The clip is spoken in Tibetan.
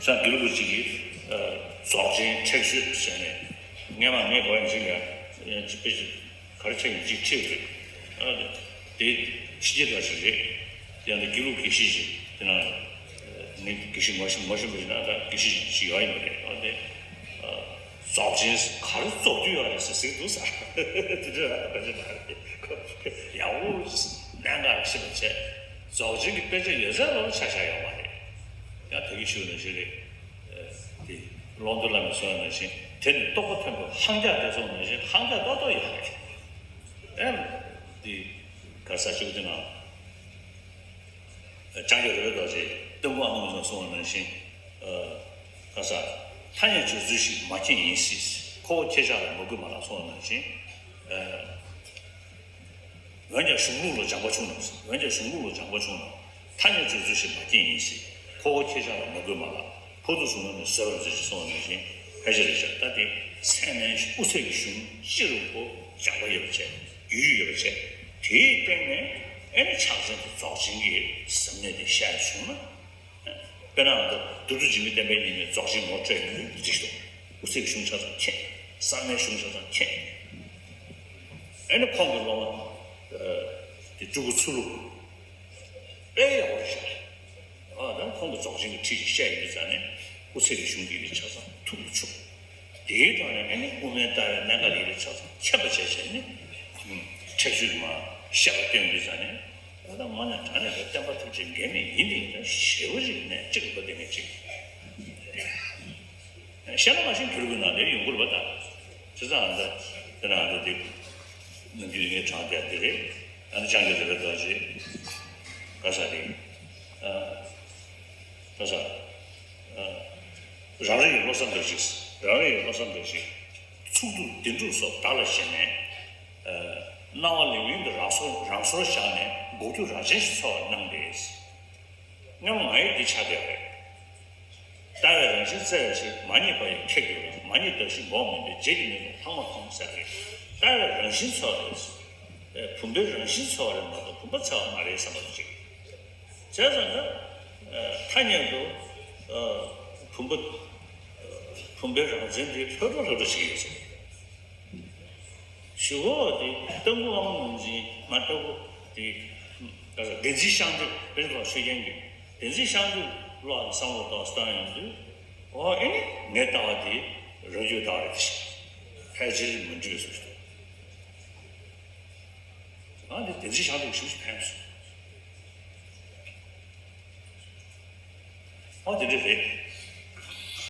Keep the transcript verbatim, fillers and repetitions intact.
ས་དགེ་ལུགས་པ་གཅིག་གིས་རྫོགས་ཆེན་ཁྲེགས་ཆོད་ཟེར་ནས་སྔས་མ་ངས་གོ་ཡང་ཅིག་ལ་ཅི་དཔེ་ཅིག་ག་རེ་ཆེ་ཡིན་ཅིག་ཁྲིད་རེད། དེ་ཕྱི་རྒྱལ་འདྲ་ཞིག་རེད། ཡང་ན་དགེ་ལུགས་དགེ་བཤེས་ཤིག་དེ་ན་ངས་དགེ་བཤེས་ངོ་ཤེས་ངོ་ཤེས་པ་ཡིན་ན་ད་དགེ་བཤེས་ཤིག་ཡོད་ཡིན་པ་རེད། ཨ་དེ་རྫོགས་ཆེན་ག་རེ་རྫོགས་རྒྱུ་ཡོད་རེད་ཟེར་ཟེར་གི་འདུག་ས། དེ་འདྲ་ར་ག་ཅི་མ་རེད། ཡག་པོ་གནད་འགག་ཤེས་པ་བྱས། རྫོགས་ཆེན་གྱི་དཔེ་ཆ་ཡོད་ཚད་ལ་ཆ་བཞག་ཡོད་མ་རེད། ཡང་དེ་གི་ཤུལ་ནས་ཤེས་རེད། དེ་ཀློང་རྡོལ་བླ་མས་གསུངས་ཡ་ནང་བཞིན་དེ་ནི་རྟོགས་པ་མཐོན་པོ་ལྷང་འཇགས་ཏེ་སོང་ནང་བཞིན་ལྷང་འཇགས་ཏོག་ཏོ་ཡོད་རེད། ཨེམ། དེ་ག་ས་ཅིག་དེ་ནང་། ལྕང་སྐྱ་རོལ་པའི་རྡོ་རྗེ་སྟོན་མགོ་ཨ་མ་ལགས་གསུངས་པ་ནང་བཞིན། ག་ས། ཐ་སྙད་སྦྱོར་ཚུལ་ཞིག་མ་མཁྱེན་ཡིན་སྲིད། ཁོ་བོ་ཁྱེད་ཅག་ལ་མ་གུས་མ་ལགས་གསུངས་པ་ནང་བཞིན། འོན་ཀྱང་གཞུང་ལུགས་ལ་སྦྱངས་པ་བྱུང་ན། འོན་ཀྱང་གཞུང་ལུགས་ལ་སྦྱངས་པ་བྱུང་ན། ཐ་སྙད་སྦྱོར་ཚུལ་ཞིག་མ་མཁྱེན་ཡིན་སྲིད། ཁོ་བོ་ཁྱེད་ཅག་ལ་མ་གུས་མ་ལགས། ཕོ་ཚོད་བཟུང་ན་ནི་ཟོལ་བ་མཛོད་ཅིག་གསུངས་པ་ནང་བཞིན་ཕལ་ཆེར་རེད་ཤག་ད་དེ་ཚད་མའི་དབུ་ཚད་ཀྱི་གཞུང་སྤྱི་རུ་ཁོ་སྦྱངས་པ་ཡོད་པ་བྱས། རྒྱུས་ཡོད་པ་བྱས། དེའི་སྟེང་ནས་ཨེ་ནི་ཕྱག་ཆེན་དུ་རྫོགས་ཆེན་གྱི་ཟབ་གནད་དེ་བཤད་བྱུང་ན། དཔེར་ན་ང་ཚོ་དུར་ཁྲོད་འཇིགས་མེད་བསྟན་པའི་ཉི་མས་རྫོགས་ཆེན་ངོ་སྤྲད་ཡོང་དུས་འདི་འདྲ་ཞིག་འདུག་དབུ་ཚད་ཀྱི་གཞུང་ཆ་ཚང་མཁྱེན། གསར་མའི་གཞུང་ཆ་ཚང་མཁྱེན། ཨེ་ནི་ཁོང་གི་སློབ་མ་དེ་སྤྲུལ་སྐུ་ཚུལ་ལུ་དཔེ་ཡག་པོ་རེད་ཤག་ཨ་ད་ཁོང་གི་རྫོགས་ཆེན་གྱི་ཁྲིད་ཅིག་བཤད་ཡོང་དུས་ཙ་ནས་དབུ་ཚད་ཀྱི་གཞུང་འདི་རིགས་ཆ་ཚང་ཐུགས་ལ་ཆུད། དེའི་ཐོག་ནས་ཨེ་ནི་དབུ་མའི་ལྟ་བའི་གནད་འགག་འདི་རིགས་ཆ་ཚང་མཁྱེན་པ་བྱས་བྱས་ནས་ཁྲེགས་ཆོད་ཀྱི་མ་བཤད་པ་སྟོན་ཡོང་དུས་ཙ་ནས། ད་ལྟ་མ་ནས་དྲང་ནས་བསྟན་པ་ཐུགས་རྗེ་འགལ་མེད་ཡིན་དེ་ཡིན་ད་ཞེ་པོ་ཅིག་ནས་གཅིག་པ་དེ་ངས་གཅིག་བཤད་ན་མ་ཤེས་གྱུར་དགོས་ན་ལས་ཡོང་གི་རེད་པ། ད་བྱས་ཙང་ད་དེ་ན་ད་དེ་ནམ་རྒྱུན་ངས་དྲང་བསྡད་དེ་རེད། ད་ནི་ལྕང་སྐྱ་རོལ་པའི་རྡོ་རྗེ་ག་ས་རེད། ག་ས། རང་རེ་ཡི་བློ་བཟང་འདྲ་ཞིག་རང་རེ་ཡི་བློ་བཟང་འདྲ་ཞིག་ཚོགས་སྒྲུབ་བདེན་གྲུབ་སོགས་བདག་ལ་བཞེས་ནས། སྣང་བ་ལིང་ལིང་དུ་རང་སོར་རང་སོར་བཞག་ནས་འགུགས་རྒྱུ་རང་བཞིན་ཞིག་ཚོར་བ་གནང་སྟེ། སྔོན་མ་ང་ཡི་འདི་ཆགས་བསྡད་པ་རེད། ལྟ་བའི་རང་བཞིན་བཙལ་བའི་ཕྱིར་མ་རྙེད་པ་ཡི་ཁྱེར་གྱུར་ལ། མ་རྙེད་གདགས་གཞི་འགོག་མིན་པས་རྗེས་ཀྱི་མི་ལུས་ལྷག་མ་མཐོང་ཟེར་བ་རེད། ལྟ་བའི་རང་བཞིན་ཚོར་བ་རེད། བུམ་པའི་རང་བཞིན་ཚོར་བ་རེད་མ་གཏོགས་བུམ་པ་ཚོར་བ་མ་རེད་བསམ་པ་ཅིག་བྱས་ཙང་ད། ཐ་སྙད་དུ། བུམ་པ། བུམ་པའི་རང་མཚན་དེ་ལྷོད་འགྲོ་ལྷོད་འགྲོ་ཞིག་ཡོད་ཟེར། ཞུ་བ་དེ་ལྟ་བུ་དབང་ངོ་འཛིན་མ་ལྟ་བུ་དེ། བདེན་འཛིན་ཤངས་ཏོག་དཔེར་ན་ཆོས་རྒྱན་གྱི་བདེན་འཛིན་ཤངས་ཏོག་ཀློག་བསམ་བློ་གཏོང་སྟངས་ཡོང་དུས། འོ་ཨེ་ནི་ངའི་ལྟ་བ་དེ་རང་རྒྱུད་ལྟ་བ་རེད་ཟེར། ཕལ་ཆེར་མི་འགྲིག་པའི་བཟོ་ཞིག་འདུག་ཨ་འདི་བདེན་འཛིན་ཤངས་ཏོག་གི་ཞུ་ཞིག་ཕན་སོང་། ཨ་དེ་འདྲ་རེད།